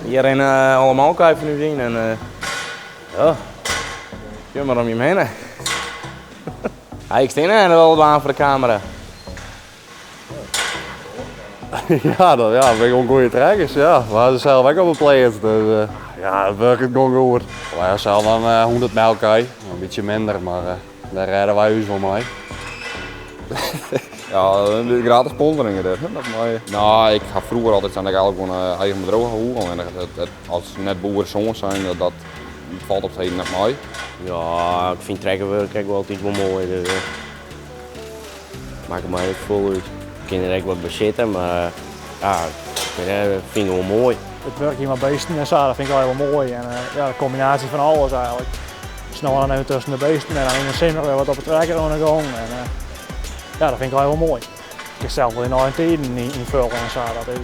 Hjir rinne alle molkkij fan ús yn en ja, sjoch mar om jim hinne. Ik stean net al dwaan foar de kamera. Ja, dat ja, binne gewoan goede trekkers. Ja. We hawwe se sels ek op 'e pleats, dus ja, it wurket gewoan goed. Wy hawwe sels dan 100 melkkij, in bytsje minder, mar dêr rêde wy ús wol mei. Ja, de gratis sponsoring dit, dat mei. No, ik ha froeger altyd sein dat ik eigentlik wol in eigen bedriuw ha woe, allinnich it, as net boeresoan sein, dat falt op it heden net mei. Ja, ik fyn trekkerwurk ek wol altyd wol moai, dus makket my net folle út. Ik kin der ek wat by sitte, mar ja, ik fyn it gewoan moai. It wurkjen mei beesten en sa, dat fyn ik allegear wol moai. En ja, de kombinaasje fan alles eigentlik. Snein dan even tusken de beesten en dan yn de simmer wer wat op de trekker oan de gong. En ja, dat fyn ik allegear wol moai. Ik kin sels wol dyn eigen tiden ynfolje en sa, dat is,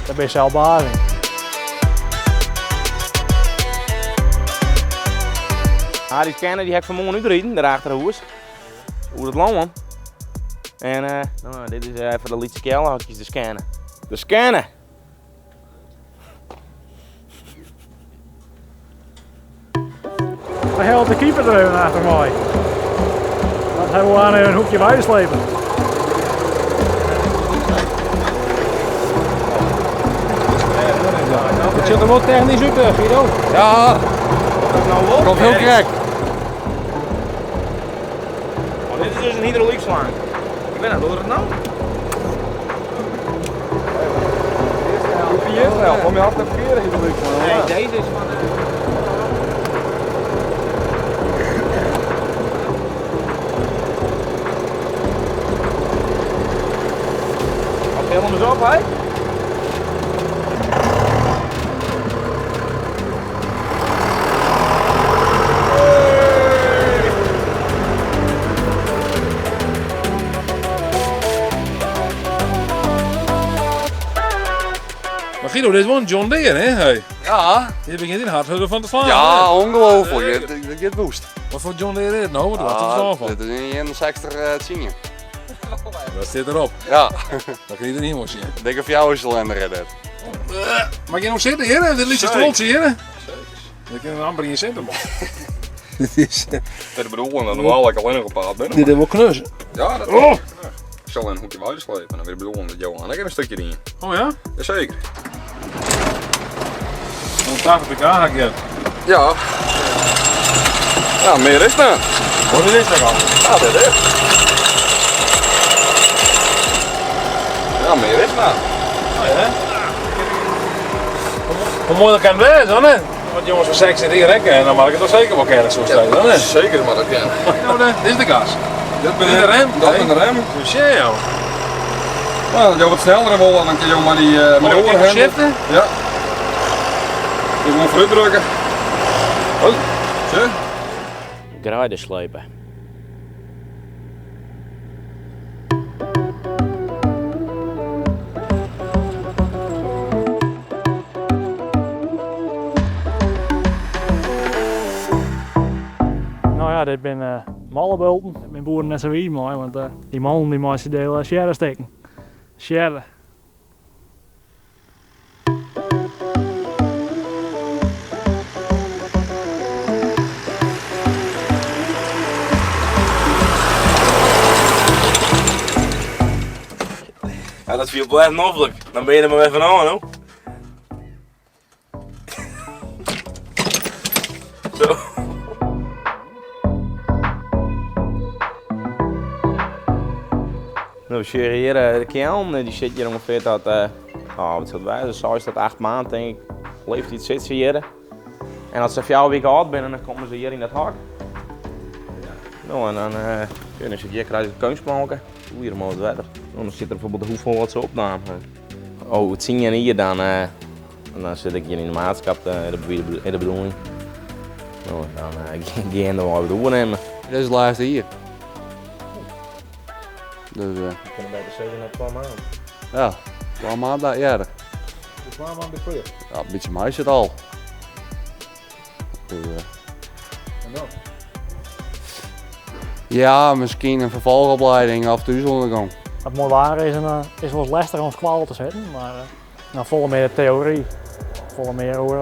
dêr bin je sels baas yn. Harry scanner dy ha ik fanmoarn útriden, dêr achter de hûs. Oer it lân. En no, dit is even de lytse keallehokjes, de scanner. De scanner! Hy helpt de keeper der even achter mei. Want hy wol aan even in hoekje weide slepen. Het ziet er wel technisch uit, eh, Guido. Ja, Nou komt heel krek. Oh, dit is dus een hydrauliekslang. Ik weet net, doe er het nou? Hoe je snel? Kom je af de verkeerde hydrauliekslang? Nee, deze is van... Til hem eens op, hè? Maar Guido, dit is wel een John Deere, hè? Hey. Ja. Hier begint in hard van te slaan. Ja, ongelooflijk. Dit giet woest. Wat voor John Deere is het nou? Wat is het van? Dit is een 61 Senior. Dat zit erop. Ja. Dat kun je er niet meer zien. Dikke fjouwercilinder is dit. Mag je nog zitten hier? Dit liedje stoeltje hier. Zeker. Ik kan amper in zitten, man. Dit is... De bedoeling dat normaal ik alleen nog op paard ben. Dit is wel knus. Ja, dat is oh. Ik zal een hoekje buiten slepen. Dan weer de bedoeling dat Johan ik een stukje in. Oh ja? Jazeker. 180 pk ga ik je. Ja. Ja, meer is het nou. Oh, dit is het al. Ja, dit is. Ja, meer is het nou. Oh ja. Hoe moeilijk kan het wezen, hè? Want jongens van seks zitten hier rekken en dan mag ik het toch zeker wel kennen zo'n steeds, hè? Zeker maar dat kennen. Nou, dit is de gas. Dit is de rem. Dat is de rem. Zo, joh. Nou, als je wat sneller wil, dan kun je maar die, met de Oh, oren shiften? Ja. Dus gewoon vooruit drukken. Oh, zo. Greide slepen. Nou ja, dit binne mollebulten. Dêr binne boeren net sa wiis mei, want dy mollen dy meitsje de hiele sjerre stikken. Sjerre. Ja, dat fielt wel echt noflik. Dan ben je er maar even aan, hoor. Zo. Nou, we sjogge hjir de keallen, dy sit hjir ûngefear tot, oh, wat sil it wêze, 6 tot 8 maand tink ik, leeftiid sit se hjir. En as se 4 wike âld binne, dan komme se hjir yn dat hok. No, en dan, ja, dan sit hjir krijg je it keunstmolke, oer mei it wetter. Dan sit der bijvoorbeeld hoefolle wat se opnaam ha. Oh, oer 10 jier dan sit ik hjir yn de maatskap, de bedoeling. No, dan gean we wat oernimme. Dit is it lêste jier. Dus, Je kunt beter zeggen na 2 maanden. Ja, 2 maanden eerder. 2 maanden klear? Ja, een beetje mij zit al. Dus, En dan? Ja, misschien een vervolgopleiding of thuisondergang. Wat moai waar is, en, is wol ris lestich om skoalle te setten, mar nou folle mear theory. Folle mear oer,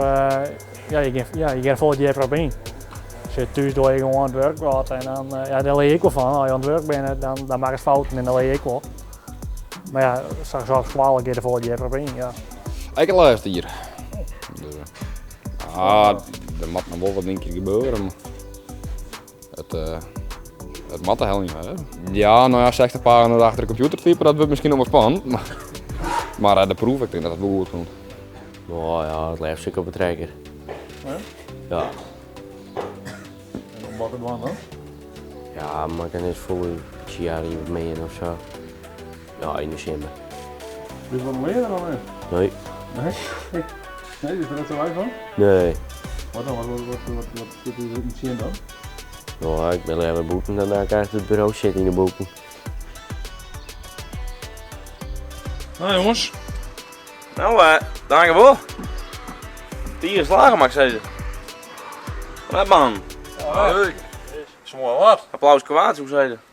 ja, je gean, ja, je gean der folle djipper op yn. Sit thús doe je gewoan oan it wurk wat en dan, ja, dêr lear je ek wol fan. As je oan it wurk binne, dan, dan makkest fouten en dan lear je ek wol. Mar ja, sa op skoalle gean je der folle djipper op yn, ja. Ek it lêste jier. Dus, ah, der moat noch wol wat in kear gebeuren. Mar it, uh, it moat de hel niet, hè? Ja, nou ja, 60 pagina's achter de computer typen, dat wurdt miskien noch wol spannend. Mar, mar eh, de proef, ik tink dat it wol goed komt. No ja, it leafst sit ik op 'e trekker. Ja? Ja. En om wat te dwaan dan? Ja, mar ik net folle tsjearje wat mear of sa. Ja, yn de simmer. Bist wat leren dan net? Nee. Nee? Nee, is der net sa wei fan? Nee. Wat dan? Wat, wat, wat, wat, wat sit der yn tsjin dan? No, ik bin leaver bûten dan dat ik achter it buro sit yn de boeken. Nou jongens. Nou, uh, dankjewol. Tige slagge, mag ik zeggen. Wat man. Ja, leuk. Is moai wat. Applaus kwaad, hoe zei ze.